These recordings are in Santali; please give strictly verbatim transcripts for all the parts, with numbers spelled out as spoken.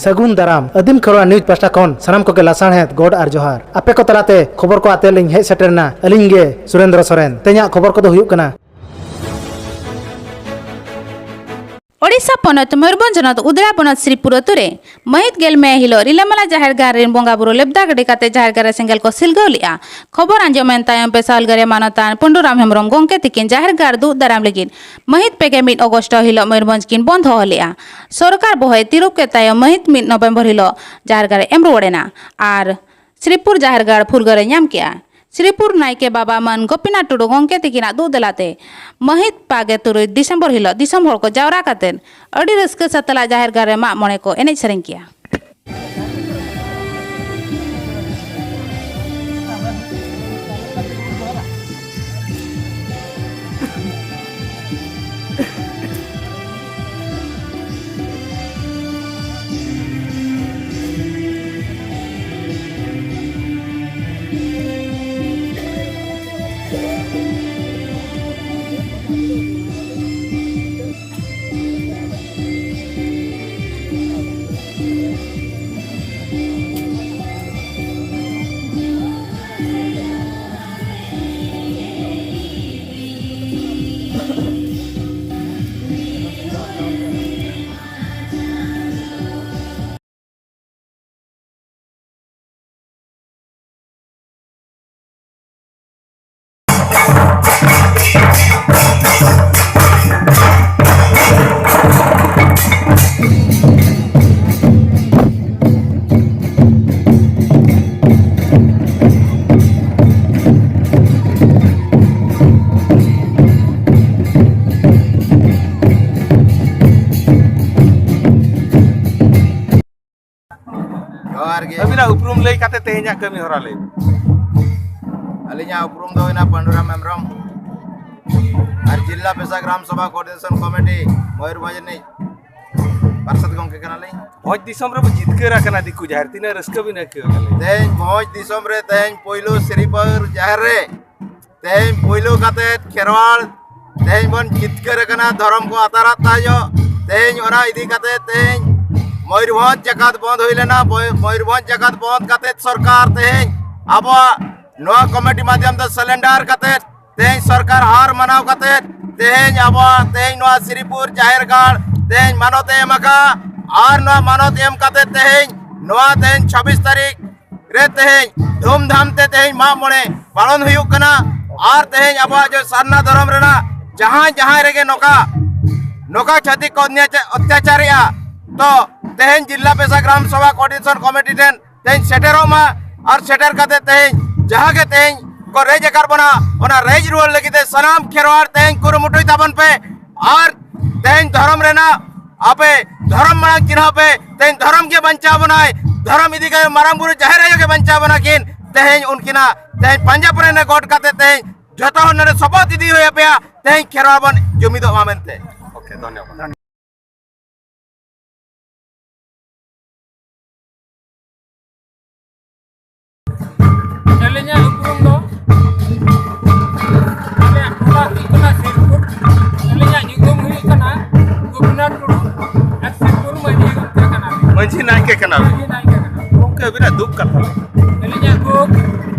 ᱥᱟᱹᱜᱩᱱ ᱫᱟᱨᱟᱢ᱾ ᱟᱹᱫᱤᱢ ᱠᱷᱮᱨᱣᱟᱲ ᱱᱤᱭᱩᱡᱽ ᱯᱟᱦᱴᱟ ᱠᱷᱚᱱ ᱥᱟᱱᱟᱢ ᱠᱚᱜᱮ ᱞᱟᱥᱟᱲᱦᱮᱫ ᱜᱚᱰ ᱟᱨ ᱡᱚᱦᱟᱨ᱾ ᱟᱯᱮ ᱠᱚ ᱛᱟᱞᱟᱛᱮ ᱠᱷᱚᱵᱚᱨ ᱠᱚ ᱟᱛᱮ ᱞᱤᱧ ᱦᱮᱡ ᱥᱮᱴᱮᱨ ᱮᱱᱟ ᱟᱹᱞᱤᱧ ᱜᱮ ᱥᱩᱨᱮᱱᱫᱨᱚ ᱥᱚᱨᱮᱱ᱾ ᱛᱮᱦᱮᱧᱟᱜ ᱠᱷᱚᱵᱚᱨ ᱠᱚᱫᱚ ᱦᱩᱭᱩᱜ ᱠᱟᱱᱟ᱾ ᱳᱰᱤᱥᱟ ᱯᱚᱱᱚᱛ ᱢᱚᱭᱩᱨᱵᱷᱚᱸᱡᱽ ᱦᱚᱱᱚᱛ ᱩᱫᱽᱲᱟ ᱵᱚᱱᱚᱛ ᱥᱨᱤᱯᱩᱨ ᱟᱹᱛᱩ ᱨᱮ ᱢᱟᱹᱦᱤᱛ ᱜᱮᱞ ᱢᱮ ᱦᱤᱞᱳᱜ ᱨᱤᱞᱟᱹᱢᱟᱞᱟ ᱡᱟᱦᱮᱨ ᱜᱟᱲ ᱨᱮᱱ ᱵᱚᱸᱜᱟ ᱵᱩᱨᱩ ᱞᱮᱵᱫᱟ ᱜᱟᱹᱰᱤ ᱠᱟᱛᱮ ᱡᱟᱦᱮᱨ ᱜᱟᱲ ᱨᱮ ᱥᱮᱸᱜᱮᱞ ᱠᱚ ᱥᱤᱞᱜᱟᱹᱣ ᱞᱮᱫᱼᱟ᱾ ᱠᱷᱚᱵᱚᱨ ᱟᱸᱡᱚᱢᱮᱱ ᱛᱟᱭᱚᱢ ᱯᱮᱥᱟ ᱦᱩᱞᱜᱟᱹᱨᱤᱭᱟᱹ ᱢᱟᱱᱚᱛᱟᱱ ᱯᱟᱹᱰᱩᱨᱟᱢ ᱦᱮᱢᱵᱨᱚᱢ ᱜᱚᱢᱠᱮ ᱛᱤᱠᱤᱱ ᱡᱟᱦᱮᱨ ᱜᱟᱲ ᱫᱩᱜ ᱫᱟᱨᱟᱢ ᱞᱟᱹᱜᱤᱫ ᱢᱟᱹᱦᱤᱛ ᱯᱮᱜᱮ ᱢᱤᱫ ᱚᱜᱚᱥᱴ ᱦᱤᱞᱳᱜ ᱢᱚᱭᱩᱨᱵᱷᱚᱸᱡᱽ ᱠᱤᱱ ᱵᱚᱱᱫᱷᱚ ᱞᱮᱫᱼᱟ᱾ ᱥᱚᱨᱠᱟᱨ ᱵᱚᱦᱚᱭ ᱛᱤᱨᱩᱯ ᱠᱮᱫ ᱛᱟᱭᱚᱢ ᱢᱟᱹᱦᱤᱛ ᱢᱤᱫ ᱱᱚᱵᱷᱮᱢᱵᱚᱨ ᱦᱤᱞᱳᱜ ᱡᱟᱦᱮᱨ ᱜᱟᱲ ᱮ ᱮᱢ ᱨᱩᱣᱟᱹᱲ ᱮᱱᱟ ᱟᱨ ᱥᱨᱤᱯᱩᱨ ᱡᱟᱦᱮᱨ ᱜᱟᱲ ᱯᱷᱩᱨᱜᱟᱹᱞ ᱮ ᱧᱟᱢ ᱠᱮᱫᱼᱟ᱾ ᱥᱨᱤᱯᱩᱨ ᱱᱟᱭᱠᱮ ᱵᱟᱵᱟ ᱢᱟᱹᱱ ᱜᱳᱯᱤᱱᱟᱛᱷ ᱴᱩᱰᱩ ᱜᱚᱢᱠᱮ ᱛᱤᱠᱤᱱᱟᱜ ᱫᱩᱜ ᱫᱮᱞᱟᱛᱮ ᱢᱟᱹᱦᱤᱛ ᱯᱟᱜᱮ ᱛᱩᱨᱩᱭ ᱰᱤᱥᱮᱢᱵᱚᱨ ᱦᱤᱞᱳᱜ ᱫᱤᱥᱚᱢ ᱦᱚᱲ ᱠᱚ ᱡᱟᱣᱨᱟ ᱠᱟᱛᱮ ᱟᱹᱰᱤ ᱨᱟᱹᱥᱠᱟᱹ ᱥᱟᱛᱞᱟᱜ ᱡᱟᱦᱮᱨ ᱜᱟᱲ ᱨᱮ ᱢᱟᱜ ᱢᱚᱬᱮ ᱠᱚ ᱮᱱᱮᱡ ᱥᱮᱨᱮᱧ ᱠᱮᱫᱼᱟ᱾ ᱡᱚᱦᱟᱨ ᱜᱮ᱾ ᱟᱹᱵᱤᱱᱟᱜ ᱩᱯᱨᱩᱢ ᱞᱟᱹᱭ ᱠᱟᱛᱮ ᱛᱮᱦᱮᱧᱟᱜ ᱠᱟᱹᱢᱤ ᱦᱚᱨᱟ ᱞᱟᱹᱭ ᱵᱤᱱ᱾ ᱟᱹᱞᱤᱧᱟᱜ ᱩᱯᱨᱩᱢ ᱫᱚ ᱦᱩᱭᱱᱟ ᱯᱟᱹᱰᱩᱨᱟᱢ ᱦᱮᱢᱵᱨᱚᱢ, ᱟᱨ ᱡᱤᱞᱟ ᱯᱮᱥᱟ ᱜᱨᱟᱢ ᱥᱚᱵᱷᱟ ᱠᱳᱚᱨᱰᱤᱱᱮᱥᱚᱱ ᱠᱚᱢᱤᱴᱤ ᱢᱚᱭᱩᱨᱵᱷᱚᱸᱡᱽ ᱨᱤᱱᱤᱡ ᱯᱟᱨᱥᱮᱛ ᱜᱚᱢᱠᱮ ᱠᱟᱱᱟᱞᱤᱧ᱾ ᱵᱷᱚᱸᱡᱽ ᱫᱤᱥᱚᱢ ᱨᱮᱵᱚ ᱡᱤᱛᱠᱟᱹᱨ ᱟᱠᱟᱱᱟ ᱫᱤᱠᱩ ᱡᱟᱦᱮᱨ, ᱛᱤᱱᱟᱹᱜ ᱨᱟᱹᱥᱠᱟᱹ ᱵᱤᱱ ᱟᱹᱭᱠᱟᱹᱣ ᱠᱟᱱᱟ? ᱛᱮᱦᱮᱧ ᱵᱷᱚᱸᱡᱽ ᱫᱤᱥᱚᱢ ᱨᱮ ᱛᱮᱦᱮᱧ ᱯᱳᱭᱞᱳ ᱥᱨᱤᱯᱟᱹᱨ ᱡᱟᱦᱮᱨ ᱨᱮ ᱛᱮᱦᱮᱧ ᱯᱳᱭᱞᱳ ᱠᱟᱛᱮ ᱠᱷᱮᱨᱣᱟᱲ ᱛᱮᱦᱮᱧ ᱵᱚᱱ ᱡᱤᱛᱠᱟᱹᱨ ᱟᱠᱟᱱᱟ, ᱫᱷᱚᱨᱚᱢ ᱠᱚ ᱟᱛᱟᱨᱟᱜ ᱛᱟᱦᱮᱸ᱾ ᱛᱮᱦᱮᱧ ᱚᱱᱟ ᱤᱫᱤ ᱠᱟᱛᱮ ᱛᱮᱦᱮᱧ ᱢᱚᱭᱩᱨᱵᱷᱚᱸᱡᱽ ᱡᱟᱠᱟᱛ ᱵᱚᱱᱫ ᱦᱩᱭ ᱞᱮᱱᱟ᱾ ᱢᱚᱭ-, ᱢᱚᱭᱩᱨᱵᱷᱚᱸᱡᱽ ᱡᱟᱠᱟᱛ ᱵᱚᱱᱫ ᱠᱟᱛᱮ ᱥᱚᱨᱠᱟᱨ ᱛᱮᱦᱮᱧ ᱟᱵᱚᱣᱟᱜ ᱱᱚᱣᱟ ᱠᱚᱢᱤᱴᱤ ᱢᱟᱫᱽᱫᱷᱚᱢ ᱛᱮ ᱥᱟᱨᱮᱱᱰᱟᱨ ᱠᱟᱛᱮ ᱛᱮᱦᱮᱧ ᱥᱚᱨᱠᱟᱨ ᱦᱟᱨ ᱢᱟᱱᱟᱣ ᱠᱟᱛᱮ ᱛᱮᱦᱮᱧ ᱟᱵᱚᱣᱟᱜ ᱛᱮᱦᱮᱧ ᱱᱚᱣᱟ ᱥᱨᱤᱯᱩᱨ ᱡᱟᱦᱮᱨ ᱜᱟᱲ ᱛᱮᱦᱮᱧ ᱢᱟᱱᱚᱛ ᱮ ᱮᱢ ᱟᱠᱟᱫᱼᱟ᱾ ᱟᱨ ᱱᱚᱣᱟ ᱢᱟᱱᱚᱛ ᱮᱢ ᱠᱟᱛᱮ ᱛᱮᱦᱮᱧ ᱱᱚᱣᱟ ᱛᱮᱦᱮᱧ ᱪᱷᱟᱵᱵᱤᱥ ᱛᱟᱹᱨᱤᱠᱷ ᱨᱮ ᱛᱮᱦᱮᱧ ᱫᱷᱩᱢᱫᱷᱟᱢ ᱛᱮ ᱛᱮᱦᱮᱧ ᱢᱟᱜ ᱢᱚᱬᱮ ᱯᱟᱞᱚᱱ ᱦᱩᱭᱩᱜ ᱠᱟᱱᱟ᱾ ᱟᱨ ᱛᱮᱦᱮᱧ ᱟᱵᱚᱣᱟᱜ ᱡᱮ ᱥᱟᱨᱱᱟ ᱫᱷᱚᱨᱚᱢ ᱨᱮᱱᱟᱜ ᱡᱟᱦᱟᱸᱭ ᱡᱟᱦᱟᱸᱭ ᱨᱮᱜᱮ ᱱᱚᱝᱠᱟ, ᱱᱚᱝᱠᱟ ᱪᱷᱟᱹᱛᱤᱠ ᱠᱚ ᱚᱛᱱᱭᱟᱪᱟ-, ᱚᱛᱛᱟᱪᱟᱨᱮᱜᱼᱟ, ᱛᱚ ᱛᱮᱦᱮᱧ ᱡᱤᱞᱟ ᱯᱮᱥᱟ ᱜᱨᱟᱢ ᱥᱚᱵᱷᱟ ᱠᱳᱚᱨᱰᱤᱱᱮᱥᱚᱱ ᱠᱚᱢᱤᱴᱤ ᱴᱷᱮᱱ ᱛᱮᱦᱮᱧ ᱥᱮᱴᱮᱨᱚᱜ ᱢᱟ᱾ ᱟᱨ ᱥᱮᱴᱮᱨ ᱠᱟᱛᱮ ᱛᱮᱦᱮᱧ ᱡᱟᱦᱟᱸ ᱜᱮ ᱛᱮᱦᱮᱧ ᱠᱚ ᱨᱮᱡ ᱟᱠᱟᱫ ᱵᱚᱱᱟ, ᱚᱱᱟ ᱨᱮᱡ ᱨᱩᱣᱟᱹᱲ ᱞᱟᱹᱜᱤᱫ ᱛᱮ ᱥᱟᱱᱟᱢ ᱠᱷᱮᱨᱣᱟᱲ ᱛᱮᱦᱮᱧ ᱠᱩᱨᱩᱢᱩᱴᱩᱭ ᱛᱟᱵᱚᱱ ᱯᱮ᱾ ᱟᱨ ᱛᱮᱦᱮᱧ ᱫᱷᱚᱨᱚᱢ ᱨᱮᱱᱟᱜ ᱟᱯᱮ ᱫᱷᱚᱨᱚᱢ ᱢᱟᱲᱟᱝ ᱪᱤᱱᱦᱟᱹᱣ ᱯᱮ᱾ ᱛᱮᱦᱮᱧ ᱫᱷᱚᱨᱚᱢ ᱜᱮ ᱵᱟᱧᱪᱟᱣ ᱵᱚᱱᱟᱭ, ᱫᱷᱚᱨᱚᱢ ᱤᱫᱤ ᱠᱟᱛᱮ ᱢᱟᱨᱟᱝ ᱵᱩᱨᱩ ᱡᱟᱦᱮᱨ ᱟᱭᱳ ᱜᱮ ᱵᱟᱧᱪᱟᱣ ᱵᱚᱱᱟ ᱠᱤᱱ᱾ ᱛᱮᱦᱮᱧ ᱩᱱᱠᱤᱱᱟᱜ ᱛᱮᱦᱮᱧ ᱯᱟᱸᱡᱟ ᱯᱚᱨᱮ ᱜᱚᱰ ᱠᱟᱛᱮ ᱛᱮᱦᱮᱧ ᱡᱚᱛᱚ ᱦᱚᱲ ᱱᱚᱰᱮ ᱥᱚᱯᱚᱛ ᱤᱫᱤ ᱦᱩᱭ ᱟᱯᱮᱭᱟ, ᱛᱮᱦᱮᱧ ᱠᱷᱮᱨᱣᱟᱲ ᱵᱚᱱ ᱡᱩᱢᱤᱫᱚᱜ ᱢᱟ ᱢᱮᱱᱛᱮ᱾ ᱳᱠᱮ, ᱫᱷᱚᱱᱭᱚᱵᱟᱫ᱾ ᱟᱹᱞᱤᱧᱟᱜ ᱩᱯᱨᱩᱢ ᱫᱚ, ᱟᱞᱮᱭᱟᱜ ᱴᱚᱞᱟ ᱦᱩᱭᱩᱜ ᱠᱟᱱᱟ ᱥᱤᱨᱯᱩᱨ᱾ ᱟᱹᱞᱤᱧᱟᱜ ᱧᱩᱛᱩᱢ ᱦᱩᱭᱩᱜ ᱠᱟᱱᱟ ᱜᱳᱯᱤᱱᱟᱛᱷ ᱴᱩᱰᱩ ᱟᱨ ᱥᱤᱨᱯᱩᱨ ᱢᱟᱹᱡᱷᱤ ᱜᱚᱢᱠᱮ ᱠᱟᱱᱟᱞᱤᱧ᱾ ᱢᱟᱹᱡᱷᱤ ᱱᱟᱭᱠᱮ ᱠᱟᱱᱟ᱾ ᱢᱟᱹᱡᱷᱤ ᱱᱟᱭᱠᱮ ᱠᱟᱱᱟ᱾ ᱜᱚᱢᱠᱮ, ᱟᱹᱵᱤᱱᱟᱜ ᱫᱩᱠ ᱠᱟᱛᱷᱟ ᱞᱟᱹᱭ ᱵᱤᱱ᱾ ᱟᱹᱞᱤᱧᱟᱜ ᱫᱩᱠ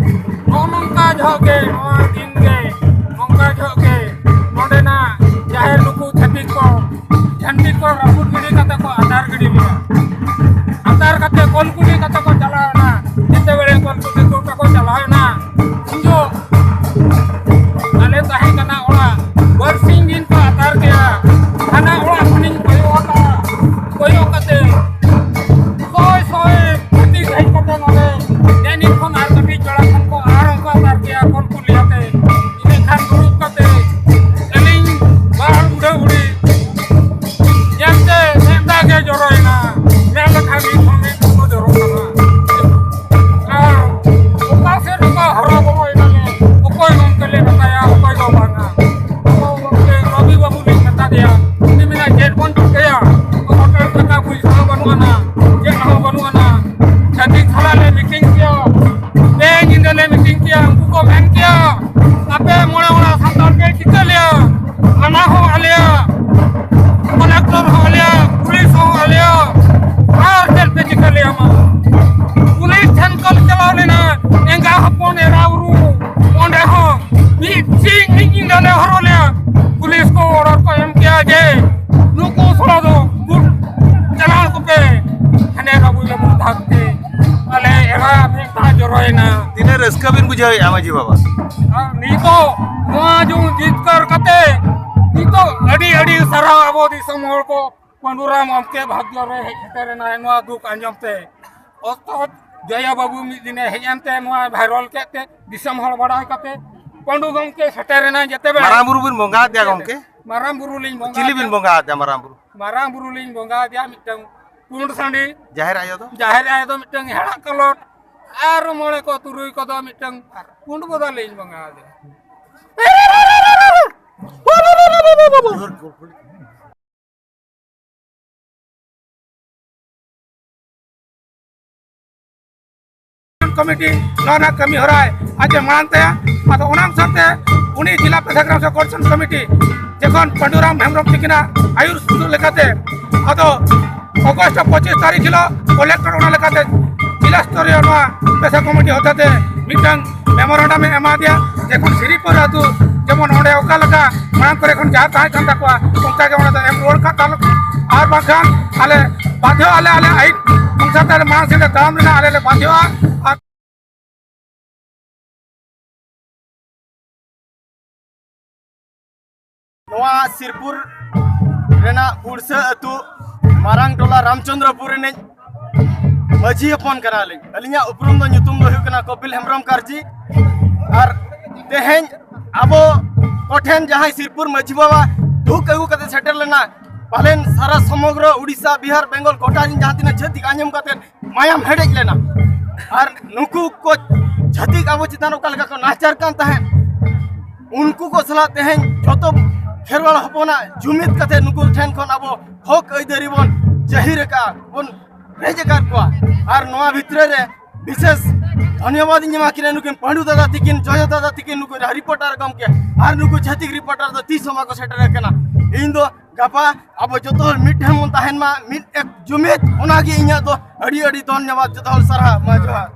ᱱᱚᱜᱼᱚ ᱱᱚᱝᱠᱟ ᱡᱚᱦᱚᱜ ᱜᱮ, ᱱᱚᱣᱟ ᱫᱤᱱ ᱜᱮ, ᱱᱚᱝᱠᱟ ᱡᱚᱦᱚᱜ ᱜᱮ ᱱᱚᱰᱮᱱᱟᱜ ᱡᱟᱦᱮᱨ ᱱᱩᱠᱩ ᱪᱷᱟᱹᱛᱤᱠ ᱠᱚ ᱡᱷᱟᱹᱱᱴᱤ ᱠᱚ ᱨᱟᱹᱯᱩᱫ ᱜᱤᱰᱤ ᱠᱟᱛᱮ ᱠᱚ ᱟᱛᱟᱨ ᱜᱤᱰᱤ ᱞᱮᱭᱟ᱾ ᱟᱛᱟᱨ ᱠᱟᱛᱮ ᱠᱚᱞ ᱠᱩᱰᱤ ᱠᱟᱛᱮ ᱠᱚ ᱪᱟᱞᱟᱣ ᱮᱱᱟ᱾ ᱡᱮᱛᱮ ᱵᱮᱲᱮ ᱠᱚᱞ ᱠᱩᱰᱤ ᱠᱚ ᱛᱟᱠᱚ ᱪᱟᱞᱟᱣ ᱮᱱᱟ, ᱩᱱ ᱡᱚᱦᱚᱜ ᱟᱞᱮ ᱛᱟᱦᱮᱸ ᱠᱟᱱᱟ ᱚᱲᱟᱜ᱾ ᱵᱟᱨᱥᱤᱧ ᱫᱤᱱ ᱠᱚ ᱟᱛᱟᱨ ᱠᱮᱭᱟ᱾ ᱦᱟᱱᱟ ᱚᱲᱟᱜ ᱠᱷᱚᱱᱤᱧ ᱠᱚᱭᱚᱜ ᱟᱠᱟᱫᱼᱟ, ᱠᱚᱭᱚᱜ ᱠᱟᱛᱮ ᱥᱚᱭ ᱥᱚᱭ ᱯᱷᱩᱴᱤ ᱦᱮᱡ ᱠᱟᱛᱮ ᱱᱚᱰᱮ ᱱᱮ ᱱᱤᱛ ᱠᱷᱚᱱ ᱟᱨ ᱠᱟᱹᱴᱤᱡ ᱵᱮᱲᱟ ᱠᱷᱚᱱ ᱠᱚ ᱟᱨ ᱦᱚᱸᱠᱚ ᱟᱛᱟᱨ ᱠᱮᱭᱟ ᱠᱚᱞ ᱠᱩᱞᱤᱭᱟᱛᱮ᱾ ᱤᱱᱟᱹ ᱠᱷᱟᱱ ᱫᱩᱲᱩᱵ ᱠᱟᱛᱮ ᱟᱹᱞᱤᱧ ᱵᱟᱨ ᱵᱩᱰᱷᱟᱹ ᱵᱩᱲᱦᱤ ᱧᱮᱞᱛᱮ ᱢᱮᱫ ᱫᱟᱜ ᱜᱮ ᱡᱚᱨᱚᱭᱮᱱᱟ, ᱢᱮᱫ ᱞᱮᱠᱷᱟᱱ ᱢᱤᱫ ᱠᱷᱚᱱ ᱢᱤᱫ ᱠᱚ ᱡᱚᱨᱚᱜ ᱠᱟᱱᱟ᱾ ᱟᱨ ᱚᱠᱟ ᱥᱮᱫ ᱨᱮᱠᱚ ᱦᱚᱨᱚ ᱵᱚᱨᱚᱭᱮᱱᱟ ᱞᱮ, ᱚᱠᱚᱭ ᱜᱚᱢᱠᱮ ᱞᱮ ᱢᱮᱛᱟᱭᱟ, ᱚᱠᱚᱭ ᱫᱚ ᱵᱟᱝᱟ᱾ ᱟᱵᱚ ᱜᱚᱢᱠᱮ ᱨᱚᱵᱤ ᱵᱟᱹᱵᱩ ᱞᱤᱧ ᱢᱮᱛᱟ ᱫᱮᱭᱟ, ᱩᱱᱤ ᱢᱮᱱᱟ, "ᱪᱮᱫ ᱵᱚᱱ ᱪᱤᱠᱟᱹᱭᱟ? ᱦᱳᱴᱮᱞ ᱴᱟᱠᱟ ᱯᱚᱭᱥᱟ ᱦᱚᱸ ᱵᱟᱹᱱᱩᱜ ᱟᱱᱟ, ᱪᱮᱫ ᱦᱚᱸ ᱵᱟᱹᱱᱩᱜ ᱟᱱᱟ, ᱪᱷᱟᱹᱛᱤᱠ ᱥᱟᱞᱟᱜ ᱞᱮ ᱢᱤᱴᱤᱝ ᱠᱮᱭᱟ, ᱯᱮ ᱧᱤᱫᱟᱹ ᱞᱮ ᱢᱤᱴᱤᱝ ᱠᱮᱭᱟ, ᱩᱱᱠᱩ ᱠᱚ ᱢᱮᱱ ᱠᱮᱭᱟ, ᱟᱯᱮ ᱢᱚᱬᱮ ᱚᱲᱟᱜ ᱥᱟᱱᱛᱟᱲ ᱯᱮ ᱪᱤᱠᱟᱹ ᱞᱮᱭᱟ? ᱛᱷᱟᱱᱟ ᱦᱚᱸ ᱟᱞᱮᱭᱟᱜ, ᱠᱚᱞᱮᱠᱴᱚᱨ ᱦᱚᱸ ᱟᱞᱮᱭᱟᱜ, ᱯᱩᱞᱤᱥ ᱦᱚᱸ ᱟᱞᱮᱭᱟᱜ, ᱟᱞᱮ ᱮᱨᱟ ᱢᱤᱫ ᱫᱷᱟᱣ ᱡᱚᱨᱚᱭᱮᱱᱟ᱾ ᱛᱤᱱᱟᱹᱜ ᱨᱟᱹᱥᱠᱟᱹ ᱵᱤᱱ ᱵᱩᱡᱷᱟᱹᱣᱮᱫᱼᱟ ᱢᱟᱹᱡᱷᱤ ᱵᱟᱵᱟ? ᱟᱨ ᱱᱤᱛᱚᱜ ᱱᱚᱣᱟ ᱡᱩ ᱡᱤᱛᱠᱟᱹᱨ ᱠᱟᱛᱮ ᱱᱤᱛᱚᱜ ᱟᱹᱰᱤ ᱟᱹᱰᱤ ᱥᱟᱨᱦᱟᱣ ᱟᱵᱚ ᱫᱤᱥᱚᱢ ᱦᱚᱲ ᱠᱚ, ᱯᱟᱹᱰᱩᱨᱟᱢ ᱜᱚᱢᱠᱮ ᱵᱷᱟᱜᱽᱭᱚ ᱨᱮ ᱦᱮᱡ ᱥᱮᱴᱮᱨᱮᱱᱟᱭ ᱱᱚᱣᱟ ᱫᱩᱠ ᱟᱸᱡᱚᱢ ᱛᱮ᱾ ᱚᱥᱛᱚ ᱡᱚᱭᱟ ᱵᱟᱹᱵᱩ ᱢᱤᱫ ᱫᱤᱱᱮ ᱦᱮᱡ ᱮᱱᱛᱮ ᱱᱚᱣᱟ ᱵᱷᱟᱭᱨᱟᱞ ᱠᱮᱫ ᱛᱮ ᱫᱤᱥᱚᱢ ᱦᱚᱲ ᱵᱟᱲᱟᱭ ᱠᱟᱛᱮ ᱯᱟᱹᱰᱩ ᱜᱚᱢᱠᱮ ᱥᱮᱴᱮᱨᱮᱱᱟᱭ ᱡᱮᱛᱮ ᱵᱮᱲᱟ᱾ ᱢᱟᱨᱟᱝ ᱵᱩᱨᱩ ᱵᱤᱱ ᱵᱚᱸᱜᱟ ᱟᱫᱮᱭᱟ ᱜᱚᱢᱠᱮ? ᱢᱟᱨᱟᱝ ᱵᱩᱨᱩ ᱞᱤᱧ ᱵᱚᱸᱜᱟ ᱪᱤᱞᱤ ᱵᱤᱱ ᱟᱫᱮᱭᱟ᱾ ᱵᱚᱸᱜᱟ ᱟᱫᱮᱭᱟ ᱢᱟᱨᱟᱝ ᱵᱩᱨᱩ? ᱢᱟᱨᱟᱝ ᱵᱩᱨᱩ ᱞᱤᱧ ᱵᱚᱸᱜᱟ ᱟᱫᱮᱭᱟ ᱢᱤᱫᱴᱟᱝ ᱯᱩᱸᱰ ᱥᱟᱺᱰᱤ᱾ ᱡᱟᱦᱮᱨ ᱟᱭᱳ ᱫᱚ? ᱡᱟᱦᱮᱨ ᱟᱭᱳ ᱫᱚ ᱢᱤᱫᱴᱟᱝ ᱦᱮᱲᱟᱜ ᱠᱟᱞᱚᱴ, ᱟᱨ ᱢᱚᱬᱮ ᱠᱚ ᱛᱩᱨᱩᱭ ᱠᱚᱫᱚ ᱢᱤᱫᱴᱟᱝ ᱯᱩᱸᱰ ᱵᱚᱫᱟ ᱞᱤᱧ ᱵᱚᱸᱜᱟ ᱟᱫᱮᱭᱟ᱾ ᱠᱚᱢᱤᱴᱤ ᱱᱚᱣᱟ ᱨᱮᱱᱟᱜ ᱠᱟᱹᱢᱤ ᱦᱚᱨᱟᱭ ᱟᱡ ᱮ ᱢᱟᱲᱟᱝ ᱛᱟᱭᱟ᱾ ᱟᱫᱚ ᱚᱱᱟ ᱚᱱᱩᱥᱟᱨ ᱛᱮ ᱩᱱᱤ ᱡᱮᱞᱟ ᱯᱮᱥᱟ ᱜᱨᱟᱢ ᱥᱮᱵᱟ ᱠᱚᱨᱯᱚᱨᱮᱥᱚᱱ ᱠᱚᱢᱤᱴᱤ ᱡᱚᱠᱷᱚᱱ ᱯᱟᱹᱰᱩᱨᱟᱢ ᱦᱮᱢᱵᱨᱚᱢ ᱛᱤᱠᱤᱱᱟᱜ ᱟᱹᱭᱩᱨ ᱥᱩᱛᱩᱜ ᱞᱮᱠᱟᱛᱮ ᱟᱫᱚ ᱚᱜᱚᱥᱴ ᱯᱚᱸᱪᱤᱥ ᱛᱟᱹᱨᱤᱠᱷ ᱦᱤᱞᱳᱜ ᱠᱚᱞᱮᱠᱴᱚᱨ ᱚᱱᱟ ᱞᱮᱠᱟᱛᱮ ᱡᱮᱞᱟ ᱥᱛᱚᱨᱤᱭᱚ ᱱᱚᱣᱟ ᱯᱮᱥᱟ ᱠᱚᱢᱤᱴᱤ ᱦᱚᱛᱮᱛᱮ ᱢᱤᱫᱴᱟᱝ ᱢᱮᱢᱳᱨᱟᱱᱰᱟᱢ ᱮ ᱮᱢᱟ ᱫᱮᱭᱟ ᱡᱮ ᱠᱷᱚᱱ ᱥᱤᱨᱤᱯᱩᱨ ᱟᱹᱛᱩ ᱡᱮᱢᱚᱱ ᱚᱸᱰᱮ ᱚᱠᱟ ᱞᱮᱠᱟ ᱢᱟᱲᱟᱝ ᱠᱚᱨᱮ ᱠᱷᱚᱱ ᱡᱟᱦᱟᱸ ᱛᱟᱦᱮᱸ ᱠᱟᱱ ᱛᱟᱠᱚᱣᱟ ᱚᱱᱠᱟ ᱜᱮ ᱚᱸᱰᱮ ᱫᱚ ᱮᱢ ᱨᱩᱣᱟᱹᱲ ᱠᱟᱜ ᱛᱟᱞᱚ, ᱟᱨ ᱵᱟᱝᱠᱷᱟᱱ ᱟᱞᱮ ᱵᱟᱫᱷᱭᱚ ᱟᱞᱮ, ᱟᱞᱮ ᱟᱹᱭᱤᱱ ᱚᱱᱩᱥᱟᱨ ᱛᱮ ᱟᱞᱮ ᱢᱟᱲᱟᱝ ᱥᱮᱫ ᱞᱮ ᱛᱟᱲᱟᱢ ᱨᱮᱱᱟᱜ ᱟᱞᱮ ᱞᱮ ᱵᱟᱫᱷᱭᱚᱜᱼᱟ᱾ ᱟᱨ ᱱᱚᱣᱟ ᱥᱤᱨᱯᱩᱨ ᱨᱮᱱᱟᱜ ᱩᱲᱥᱟᱹ ᱟᱹᱛᱩ ᱢᱟᱨᱟᱝ ᱴᱚᱞᱟ ᱨᱟᱢᱪᱚᱸᱫᱽᱨᱚᱯᱩᱨ ᱨᱤᱱᱤᱡ ᱢᱟᱹᱡᱷᱤ ᱦᱚᱯᱚᱱ ᱠᱟᱱᱟᱞᱤᱧ᱾ ᱟᱹᱞᱤᱧᱟᱜ ᱩᱯᱨᱩᱢ ᱫᱚ, ᱧᱩᱛᱩᱢ ᱫᱚ ᱦᱩᱭᱩᱜ ᱠᱟᱱᱟ ᱠᱚᱯᱤᱞ ᱦᱮᱢᱵᱨᱚᱢ ᱠᱟᱨᱡᱤ᱾ ᱟᱨ ᱛᱮᱦᱮᱧ ᱟᱵᱚ ᱠᱚᱴᱷᱮᱱ ᱡᱟᱦᱟᱸᱭ ᱥᱤᱨᱯᱩᱨ ᱢᱟᱹᱡᱷᱤ ᱵᱟᱵᱟ ᱫᱩᱠ ᱟᱹᱜᱩ ᱠᱟᱛᱮ ᱥᱮᱴᱮᱨ ᱞᱮᱱᱟ, ᱯᱟᱞᱮᱱ ᱥᱟᱨᱟ ᱥᱚᱢᱚᱜᱨᱚ ᱩᱲᱤᱥᱥᱟ, ᱵᱤᱦᱟᱨ, ᱵᱮᱝᱜᱚᱞ ᱜᱚᱴᱟ ᱨᱮᱱ ᱡᱟᱦᱟᱸ ᱛᱤᱱᱟᱹᱜ ᱪᱷᱟᱹᱛᱤᱠ ᱟᱸᱡᱚᱢ ᱠᱟᱛᱮ ᱢᱟᱭᱟᱢ ᱦᱮᱰᱮᱡ ᱞᱮᱱᱟ᱾ ᱟᱨ ᱱᱩᱠᱩ ᱠᱚ ᱪᱷᱟᱹᱛᱤᱠ ᱟᱵᱚ ᱪᱮᱛᱟᱱ ᱚᱠᱟ ᱞᱮᱠᱟ ᱠᱚ ᱱᱟᱦᱟᱪᱟᱨ ᱠᱟᱱ ᱛᱟᱦᱮᱸᱫ, ᱩᱱᱠᱩ ᱠᱚ ᱥᱟᱞᱟᱜ ᱛᱮᱦᱮᱧ ᱡᱚᱛᱚ ᱠᱷᱮᱨᱣᱟᱲ ᱦᱚᱯᱚᱱᱟᱜ ᱡᱩᱢᱤᱫ ᱠᱟᱛᱮ ᱱᱩᱠᱩ ᱴᱷᱮᱱ ᱠᱷᱚᱱ ᱟᱵᱚ ᱦᱚᱠ ᱟᱹᱭᱫᱟᱹᱨᱤ ᱵᱚᱱ ᱡᱟᱹᱦᱤᱨ ᱟᱠᱟᱫᱼᱟ, ᱵᱚᱱ ᱨᱮᱡ ᱟᱠᱟᱫ ᱠᱚᱣᱟ᱾ ᱟᱨ ᱱᱚᱣᱟ ᱵᱷᱤᱛᱨᱤ ᱨᱮ ᱵᱤᱥᱮᱥ ᱫᱷᱚᱱᱭᱚᱵᱟᱫ ᱤᱧ ᱮᱢᱟ ᱠᱤᱱᱟ ᱱᱩᱠᱤᱱ ᱯᱟᱹᱰᱩ ᱫᱟᱫᱟ ᱛᱤᱠᱤᱱ, ᱡᱚᱭᱚ ᱫᱟᱫᱟ ᱛᱤᱠᱤᱱ, ᱱᱩᱠᱩ ᱨᱤᱯᱳᱨᱴᱟᱨ ᱜᱚᱢᱠᱮ ᱟᱨ ᱱᱩᱠᱩ ᱪᱷᱟᱹᱛᱤᱠ ᱨᱤᱯᱳᱨᱴᱟᱨ ᱫᱚ ᱛᱤᱥ ᱦᱚᱸ ᱵᱟᱠᱚ ᱥᱮᱴᱮᱨ ᱟᱠᱟᱱᱟ᱾ ᱤᱧ ᱫᱚ ᱜᱟᱯᱟ ᱟᱵᱚ ᱡᱚᱛᱚ ᱦᱚᱲ ᱢᱤᱫ ᱴᱷᱮᱱ ᱵᱚᱱ ᱛᱟᱦᱮᱱ ᱢᱟ, ᱢᱤᱫ ᱮᱠ ᱡᱩᱢᱤᱫ, ᱚᱱᱟᱜᱮ ᱤᱧᱟᱹᱜ ᱫᱚ᱾ ᱟᱹᱰᱤ ᱟᱹᱰᱤ ᱫᱷᱚᱱᱭᱚᱵᱟᱫ, ᱡᱚᱛᱚ ᱦᱚᱲ ᱥᱟᱨᱦᱟᱣ, ᱢᱟ ᱡᱚᱦᱟᱨ᱾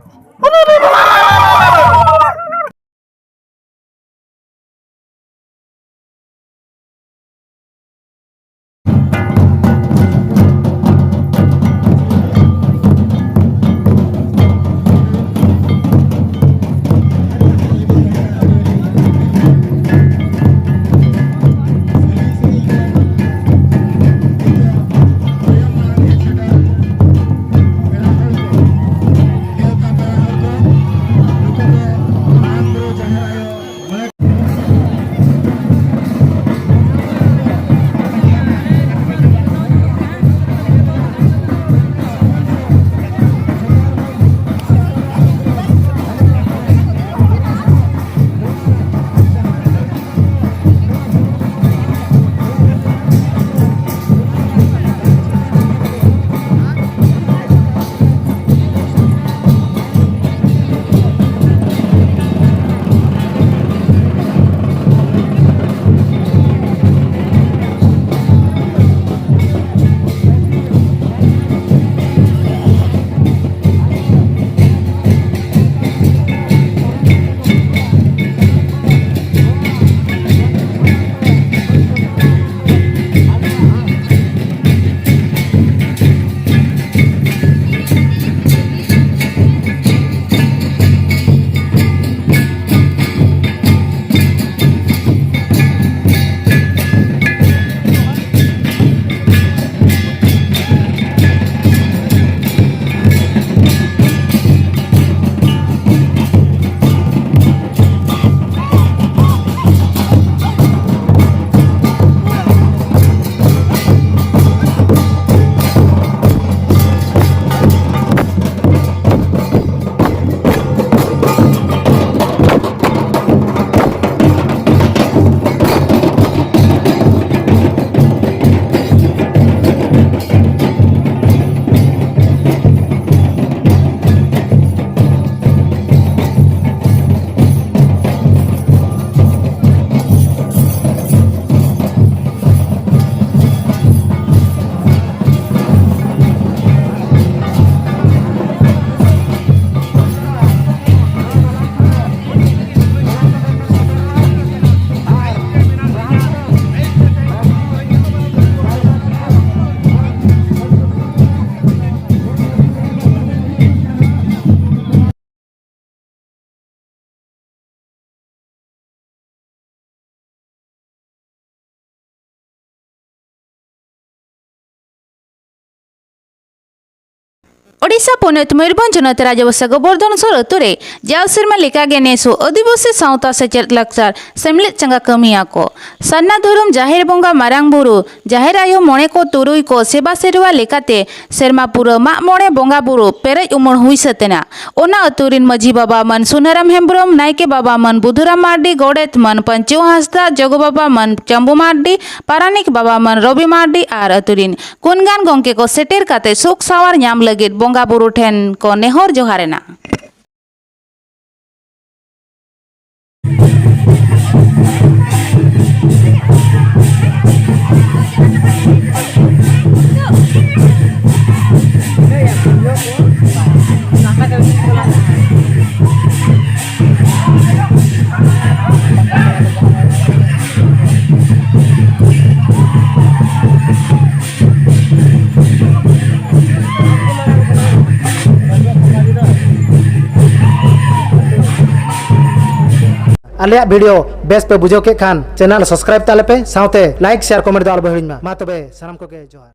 ᱳᱰᱤᱥᱟ ᱯᱚᱱᱚᱛ ᱢᱚᱭᱩᱨᱵᱷᱚᱸᱡᱽ ᱦᱚᱱᱚᱛ ᱨᱟᱡᱟᱵᱟᱥᱟ ᱜᱳᱵᱚᱨᱫᱷᱚᱱᱥᱳᱨ ᱟᱹᱛᱩ ᱨᱮ ᱡᱟᱣ ᱥᱮᱨᱢᱟ ᱞᱮᱠᱟᱜᱮ ᱱᱮᱥ ᱦᱚᱸ ᱟᱹᱫᱤᱵᱟᱹᱥᱤ ᱥᱟᱶᱛᱟ ᱥᱮᱪᱮᱫ ᱞᱟᱠᱪᱟᱨ ᱥᱮᱢᱞᱮᱫ ᱪᱟᱸᱜᱟ ᱠᱟᱹᱢᱤᱭᱟ ᱠᱚ᱾ ᱥᱟᱨᱱᱟ ᱫᱷᱚᱨᱚᱢ ᱡᱟᱦᱮᱨ ᱵᱚᱸᱜᱟ, ᱢᱟᱨᱟᱝ ᱵᱩᱨᱩ, ᱡᱟᱦᱮᱨ ᱟᱭᱳ, ᱢᱚᱬᱮ ᱠᱚ ᱛᱩᱨᱩᱭ ᱠᱚ ᱥᱮᱵᱟ ᱥᱮᱨᱣᱟ ᱞᱮᱠᱟᱛᱮ ᱥᱮᱨᱢᱟ ᱯᱩᱨᱟᱹ ᱢᱟᱜ ᱢᱚᱬᱮ ᱵᱚᱸᱜᱟ ᱵᱩᱨᱩ ᱯᱮᱨᱮᱡ ᱩᱢᱩᱲ ᱦᱩᱭ ᱥᱟᱹᱛ ᱮᱱᱟ᱾ ᱚᱱᱟ ᱟᱹᱛᱩ ᱨᱤᱱ ᱢᱟᱹᱡᱷᱤ ᱵᱟᱵᱟ ᱢᱟᱹᱱ ᱥᱩᱱᱟᱨᱟᱢ ᱦᱮᱢᱵᱽᱨᱚᱢ, ᱱᱟᱭᱠᱮ ᱵᱟᱵᱟ ᱢᱟᱹᱱ ᱵᱩᱫᱷᱩᱨᱟᱢ ᱢᱟᱨᱰᱤ, ᱜᱚᱰᱮᱛ ᱢᱟᱹᱱ ᱯᱟᱹᱧᱪᱩ ᱦᱟᱸᱥᱫᱟ, ᱡᱚᱜᱚ ᱵᱟᱵᱟ ᱢᱟᱹᱱ ᱪᱟᱢᱵᱩ ᱢᱟᱨᱰᱤ, ᱯᱟᱨᱟᱱᱤᱠ ᱵᱟᱵᱟ ᱢᱟᱹᱱ ᱨᱚᱵᱤ ᱢᱟᱨᱰᱤ ᱟᱨ ᱟᱹᱛᱩ ᱨᱤᱱ ᱜᱩᱱᱜᱟᱱ ᱜᱚᱢᱠᱮ ᱠᱚ ᱥᱮᱴᱮᱨ ᱠᱟᱛᱮ ᱥᱩᱠ ᱥᱟᱶᱟᱨ ᱧᱟᱢ ᱞᱟᱹᱜᱤᱫ ᱵᱚᱸᱜᱟ ᱵᱩᱨᱩ ᱴᱷᱮᱱ ᱠᱚ ᱱᱮᱦᱚᱨ ᱡᱚᱦᱟᱨ ᱮᱱᱟ᱾ ᱟᱞᱮᱭᱟᱜ video ᱵᱮᱥ ᱯᱮ ᱵᱩᱡᱷᱟᱹᱣ ᱠᱮᱫ ᱠᱷᱟᱱ channel subscribe ᱛᱟᱞᱮ ᱯᱮ, ᱥᱟᱶᱛᱮ like, share, comment ᱫᱚ ᱟᱞᱚ ᱯᱮ ᱦᱤᱲᱤᱧ ᱢᱟ᱾ ᱢᱟ ᱛᱚᱵᱮ ᱥᱟᱱᱟᱢ ᱠᱚᱜᱮ ᱡᱚᱦᱟᱨ᱾